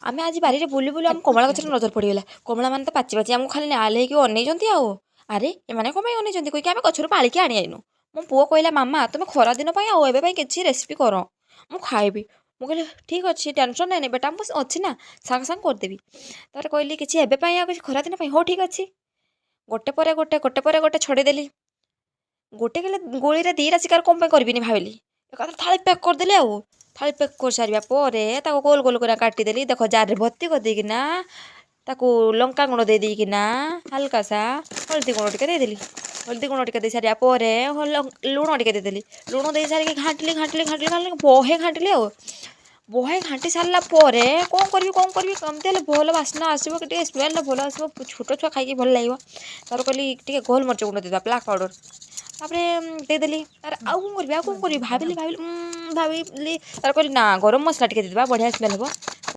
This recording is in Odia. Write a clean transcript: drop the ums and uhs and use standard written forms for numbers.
ଆମେ ଆଜି ବାରିରେ ବୁଲି ବୁଲି ଆମ କମଳା ଗଛରେ ନଜର ପଡ଼ିଗଲା। କମଳା ମାନେ ତ ପାଚି ପାଚି ଆମକୁ ଖାଲି ନାଲ ହେଇକି ଅନେଇଛନ୍ତି। ଆଉ ଆରେ, ଏମାନେ କ'ଣ ପାଇଁ ଅନେଇଛନ୍ତି କହିକି ଆମେ ଗଛରୁ ପାଳିକି ଆଣି ଆଇନୁ। ମୋ ପୁଅ କହିଲା, "ମାମା, ତୁମେ ଖରା ଦିନ ପାଇଁ ଆଉ ଏବେ ପାଇଁ କିଛି ରେସିପି କର, ମୁଁ ଖାଇବି।" ମୁଁ କହିଲି, "ଠିକ୍ ଅଛି, ଟେନସନ୍ ନେନି ବେଟା, ମୁଁ ଅଛି ନା, ସାଙ୍ଗେ ସାଙ୍ଗେ କରିଦେବି।" ତାପରେ କହିଲି, "କିଛି ଏବେ ପାଇଁ ଆଉ କିଛି ଖରା ଦିନ ପାଇଁ?" "ହଉ, ଠିକ୍ ଅଛି।" ଗୋଟେ ପରେ ଗୋଟେ, ଗୋଟେ ପରେ ଗୋଟେ ଛଡ଼େଇଦେଲି। ଗୋଟେ କିଲେ ଗୁଳିରେ 2ଟା ଶିକାର କ'ଣ ପାଇଁ କରିବିନି ଭାବିଲି। ଏକାଥରେ ଥାଳି ପ୍ୟାକ୍ କରିଦେଲି। ଆଉ ଥାଳି ପ୍ୟାକ୍ କରିସାରିବା ପରେ ତାକୁ ଗୋଲ ଗୋଲ କରି କାଟିଦେଲି। ଦେଖ, ଜାରରେ ଭର୍ତ୍ତି କରିଦେଇକିନା ତାକୁ ଲଙ୍କା ଗୁଣ୍ଡ ଦେଇ ଦେଇକିନା ହାଲକା ସା ହଳଦୀ ଗୁଣ୍ଡ ଟିକେ ଦେଇଦେଲି। ହଳଦୀ ଗୁଣ୍ଡ ଟିକେ ଦେଇ ସାରିବା ପରେ ଲୁଣ ଟିକେ ଦେଇଦେଲି। ଲୁଣ ଦେଇ ସାରିକି ଘାଣ୍ଟିଲି, ଘାଣ୍ଟିଲି, ଘାଣ୍ଟିଲି, ଘାଣ୍ଟିଲି, ବହେ ଘାଣ୍ଟିଲି। ଆଉ ବହେ ଘାଣ୍ଟି ସାରିଲା ପରେ କ'ଣ କରିବି, କ'ଣ କରିବି, କେମିତି ହେଲେ ଭଲ ବାସ୍ନା ଆସିବ କି ଟିକେ ସ୍ମେଲ୍ଟା ଭଲ ଆସିବ, ଛୋଟ ଛୁଆ ଖାଇକି ଭଲ ଲାଗିବ। ତାପରେ କହିଲି, ଟିକେ ଗୋଲମରିଚ ଗୁଣ୍ଡ ଦେଇଦେବା, ବ୍ଲାକ୍ ପାଉଡ଼ର। ତାପରେ ଦେଇଦେଲି। ତାପରେ ଆଉ କ'ଣ କରିବି, ଆଉ କ'ଣ କରିବି ଭାବିଲି, ଭାବିଲି, ଭାବିଲି। ତାପରେ କହିଲି, ନା, ଗରମ ମସଲା ଟିକେ ଦେଇଦେବା, ବଢ଼ିଆ ସ୍ମେଲ୍ ହେବ।